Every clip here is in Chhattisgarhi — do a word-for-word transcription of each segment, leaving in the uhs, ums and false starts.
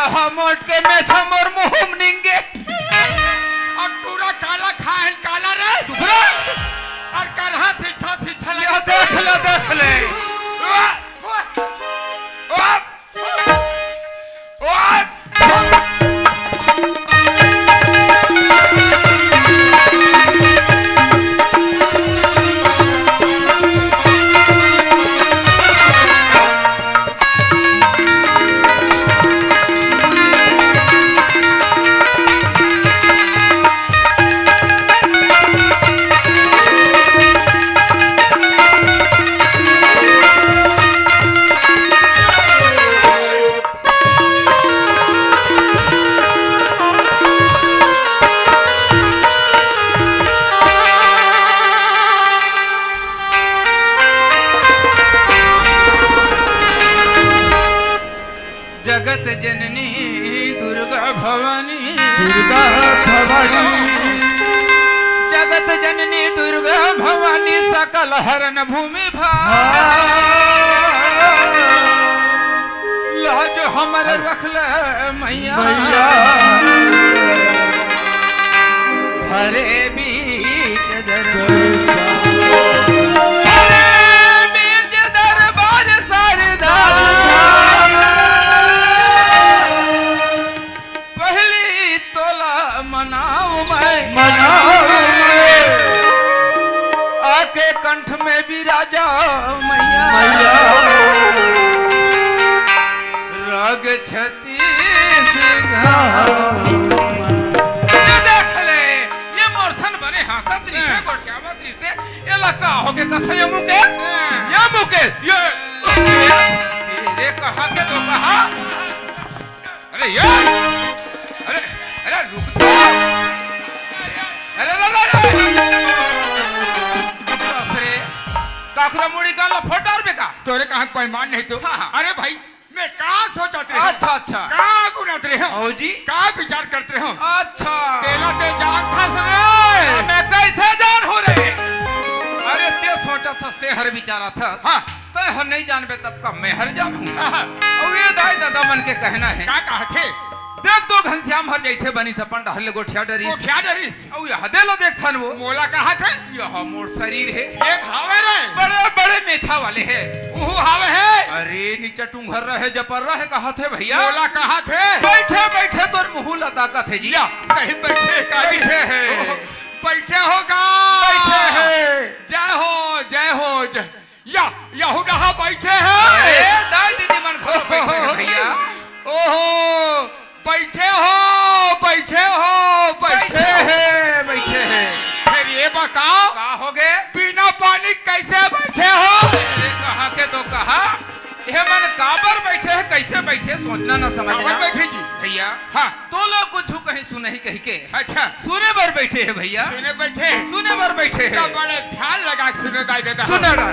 हमोट के मेछा मोर मुंह म निंगे। अउ टूरा काला खाए हन काला रे। चुप रह। अउ करहा सिट्ठा सिट्ठा लगे। ये देख ले, देख ले। वाह, वाह, वाह। जगत जननी दुर्गा भवानी। दुर्गा भवानी। जगत जननी दुर्गा भवानी, सकल हरण भूमि भार। हाँ। लाज हमर रख ले मैया। मैया। हरे बीच दरबार। हरे बीच दरबार सरदा। पहली तोला मनाऊं मैं। मनाऊं मैं। आके कंठ में विराजा मैया। मैया। राग छत्तीसगढ़। ये देख ले, ये मोर सन बने हाँसत रहिसे, हाँ। गोठियावत रहिसे, ये ला का होगे कथा ये मुके? हाँ। ये मुके, ये, ये कहा के तो कहा। अरे यार, अरे, अरे रुक तो। अरे, अरे, अरे, अरे। बाप रे, काकरा मुड़ी कान ला फोड़ डारबे का? तोरे कहाँ कोई मान नहीं तो। हाँ, हाँ। अरे भाई, मैं का सोचत रहे हूँ? अच्छा, अच्छा। का गुनत रहे हूँ? आओ जी। का विचार करत रहे हूँ? अच्छा। तेला ते जानथस रे। मैं कैसे जानहूँ रे? अरे ते सोचत हस, ते हर विचारत हस। हाँ। तैं हर नहीं जानबे तब का मैं हर जानहूँ। हाँ। अउ ये दाई ददा मन के कहना हे। का कहत हे? देख तो घनश्याम हर जैसे बनिस अपन डहर ले गोठिया डरिस। गोठिया डरिस। अउ ये हदे ला देखथन वो। मोला कहत हे? यह मोर शरीर हे। देख हवे रे। बड़े बड़े मेछा वाले हे। उहू हवे हे। अरे नीचे टुंगर रहे, जपर रहे, कहत हे भैया। मोला कहत हे। बैठे बैठे तोर मुहूँ ला ताकत हे जी। या, सही बैठे का जी? बैठे हे। ओहो, बैठे हो का? बैठे हे। जय हो, जय हो, जय। या, यहू डहा बैठे हे। अरे, दाई दीदी मन घलो बैठे हे भैया। ओहो, बैठे हो, बैठे हो, बैठे बैठे हो। हे, बैठे हे। फेर ये बताओ, का होगे? बिना पानी कैसे बैठे हो? अरे, कहा के तो कहा, ये मन काबर बैठे हे, कैसे बैठे, सोचना ना समझना। काबर बैठे जी? भैया, हाँ। तो लोग कुछ कहीं सुनही कहिके। अच्छा। सुने बर बैठे हे भैया। सुने बैठे? सुने बर बैठे हे। तो बड़े ध्यान लगा के सुने दाई ददा। सुने बर।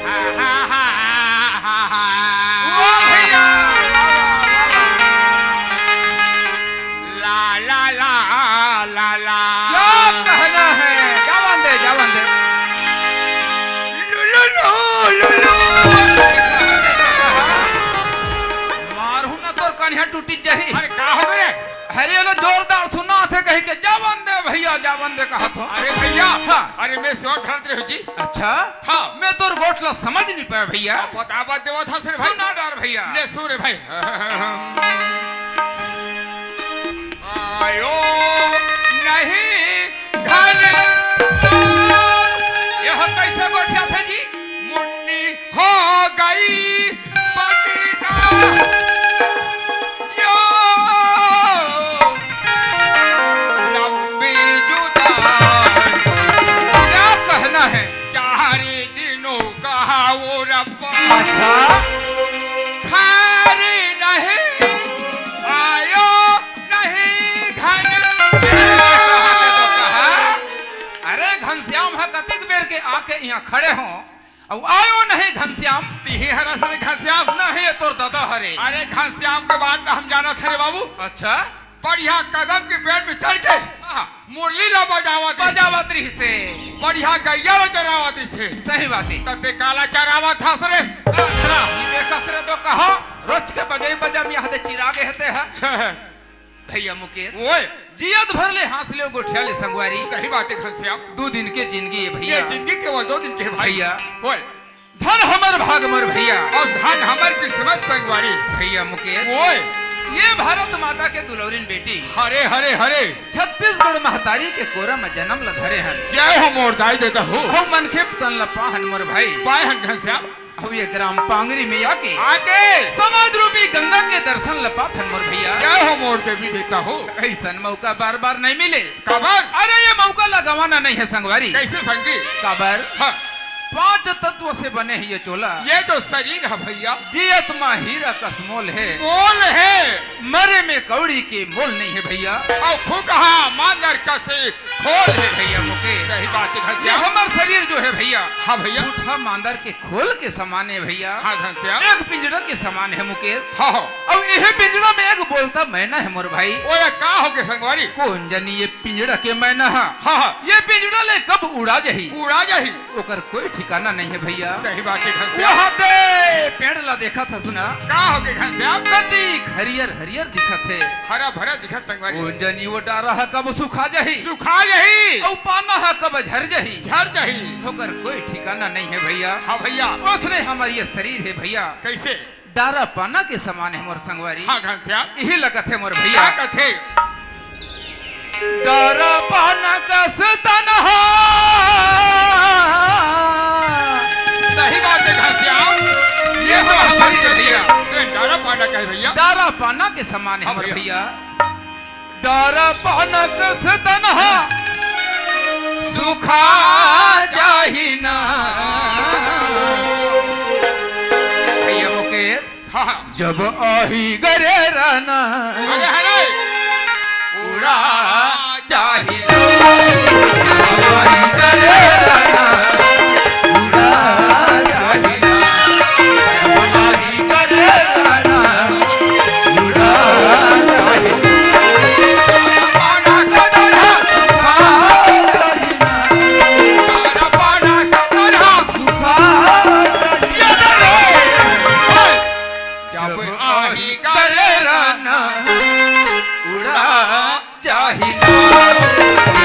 हा, हा, हा, हा, हा। वाह भैया। ला, ला, ला, ला, ला। क्या कहना है? जावन दे, जावन दे। लु, लु, लु, लु, लु। मारहूं ना तोर कनिहा टूटी जाही। अरे का हो रे? अरे, ये लो जोरदार सुनाथे कहिके, जावन दे भैया, जावन दे कहत हों। अरे भैया, हाँ। अरे मैं सोच धरत रहे जी। अच्छा? हाँ। मैं तोर गोठ ला समझ नहीं पाया भैया। अब बता बात देवत हस रे भाई। सुना डार भैया। ले सुन रे भाई। आयो नहीं घर। ये हो कैसे गोठियाथे जी? मुन्नी हो गई पगीना यो लंबी जुदाई। क्या कहना है? चार दिनों का हो रब्बा। अच्छा। घर नहीं आयो नहीं घर। अरे घनश्याम ह कतिक बेर के आके इहाँ खड़े हों, अउ आयो नहीं घनश्याम। तिही हरस रे घनश्याम। नहीं, ये तोर ददा हरे। अरे घनश्याम के बात ला हम जानत हरे बाबू। अच्छा। बढ़िया कदम के पेड़ में चढ़ के हाँ। मुरली ला बजावत रहिसे। बजावत रहिसे। बढ़िया गैया ला चरावत रहिसे। सही बात हे। तब ते काला चरावत हस रे। अच्छा, ये देखस रे तो कहा। रोज के बजई बजा में यहाँ दे चिरागे हे ते ह। भैया मुकेश, ओए। जियत भर ले हाँस ले गोठिया ले संगवारी। सही बात हे घनश्याम। दू दिन के जिंदगी हे भैया। ये जिंदगी केवल दो दिन के हे भाई। भैया। ओए। धन हमर भाग मोर भैया। अउ धन हमर किस्मत संगवारी। भैया मुकेश। ओए। ये भारत माता के दुलौरिन बेटी। हरे, हरे, हरे। छत्तीसगढ़ महतारी के कोरा म जनम ल धरे हन। जय हो मोर दाई ददा हो। अउ मनखे तन ल पाहन मोर भाई। पाए हन घनश्याम। अउ ये ग्राम पांगरी में आके आके। समाज रूपी गंगा के दर्शन ल पाथन मोर भैया। जय हो मोर देवी देवता हो। अइसन मौका बार बार नहीं मिले। काबर? अरे ये मौका ल गंवाना नहीं हे संगवारी। कइसे संगी? काबर? हाँ। पांच तत्व से बने हे ये चोला। ये जो शरीर हे भैया। जियत म हीरा कस मोल हे। मोल हे। मरे में कौड़ी के मोल नहीं हे भैया। अउ खुटहा मांदर कस खोल हे। भैया मुकेश। सही बात हे ये घनश्याम। हमर शरीर जो हे भैया। हाँ भैया। खुटहा मांदर के खोल के समान हे भैया। हाँ घनश्याम। एक पिंजड़ा के समान हे मुकेश। हाँ, हाँ। अउ एहे पिंजड़ा में एक बोलता मैना हे मोर भाई। ओए का होगे संगवारी? कोन जनी ये पिंजड़ा के मैना ह। हाँ, हाँ। ये पिंजड़ा ले कब उड़ा जाही? उड़ा जाही। ओकर कोई ठिकाना नहीं हे भैया। सही बात हे घनश्याम। वहाँ दे पेड़ ला देखत हस ना। का होगे घनश्याम? कतिक हरियर हरियर दिखत हे। हरा भरा दिखत संगवारी। कोन जनी वो डारा ह कब सुखा जाही? सुखा जाही। अउ पाना ह कब झर जाही? झर जाही। ओकर कोई ठिकाना नहीं हे भैया। हाँ भैया। ओसने हमर ये शरीर हे भैया। कइसे? डारा पाना के समान हे मोर संगवारी। हाँ घनश्याम। इही लगत हे मोर भैया। का कथे? डारा पाना कस तन ह। सही बात हे घनश्याम। ये तो हमर शरीर हे भैया। ए, डारा पाना का हे भैया? डारा पाना के समान हे हाँ मोर भैया। भैया। डारा पाना कस तन ह सुखा जाही ना। भैया मुकेश, हाँ, हाँ। जब आही गरे रना अरे, अरे। उड़ा जाही ना। जब आही गरे रना उड़ा जाही ना। जब आही जब आही करे राना उड़ा चाही ना।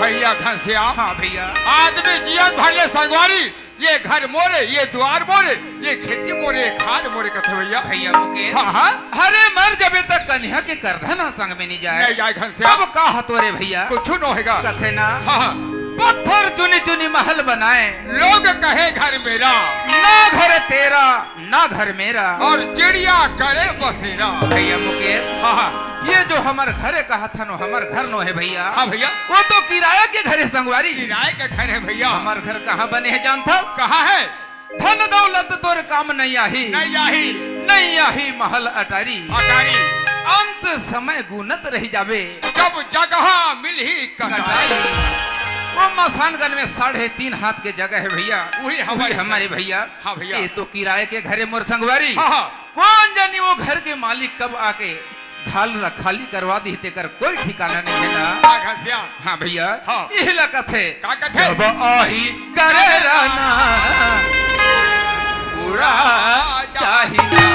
भैया घनश्याम, हाँ भैया। आदमी जियत भर ले संगवारी, ये घर मोरे, ये दुआर मोरे, ये खेती मोरे, ये खार मोरे कथे भैया। भैया मुकेश। हाँ, हाँ। अरे मर जबे त कनिहा के करधन ह संग में नहीं जाए। नहीं जाए घनश्याम। अब का हतो रे भैया? कुछ न होएगा। कथे ना। हाँ, हाँ। पत्थर चुनी चुनी महल बनाए। लोग कहे घर मेरा। ना घर तेरा, ना घर मेरा। और चिड़िया करे बसेरा। भैया मुकेश। हाँ, हाँ। ये जो हमर घर हे कहा थनो, हमर घर नो हे भैया। हाँ भैया। वो तो किराया के घर हे संगवारी। किराया के घर हे भैया। हमर घर कहाँ बने हे जानथस? कहाँ हे? धन दौलत तोर काम नहीं आही। नहीं आही। नहीं आही महल अटारी। अटारी। अंत समय गुनत रहि जाबे। जब जगह मिलही कटाई। कटाई। वो मसानगंज में साढ़े तीन हाथ के जगह है भैया। वही हमारे वही हमारे भैया। हाँ भैया। ये तो किराए के घर है मोर संगवारी। हाँ, हाँ। कोन जनी वो घर के मालिक कब आके घाल ला खाली करवा दी, तेकर कोई ठिकाना नहीं है ना। हाँ घनश्याम। हाँ भैया। हाँ। इही ला कथे। का कथे? जब आही करे राना उड़ा जाही ना।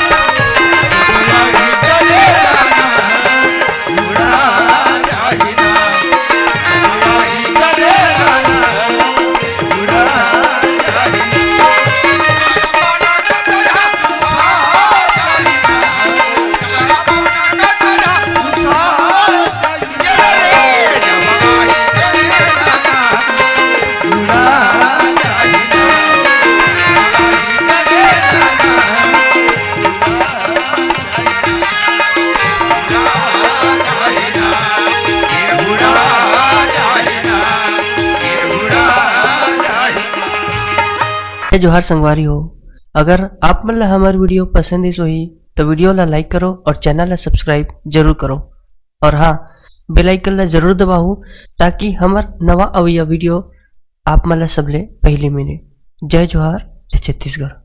जय जोहार संगवारी हो। अगर आप मन ला हमर video पसंद आइस होही, तो video ला like करो और channel ला subscribe जरूर करो। और हाँ, bell icon ला जरूर दबाओ, ताकि हमर नवा अवइया video आप मन ला सबले पहली मिले। जय जोहार, जय छत्तीसगढ़।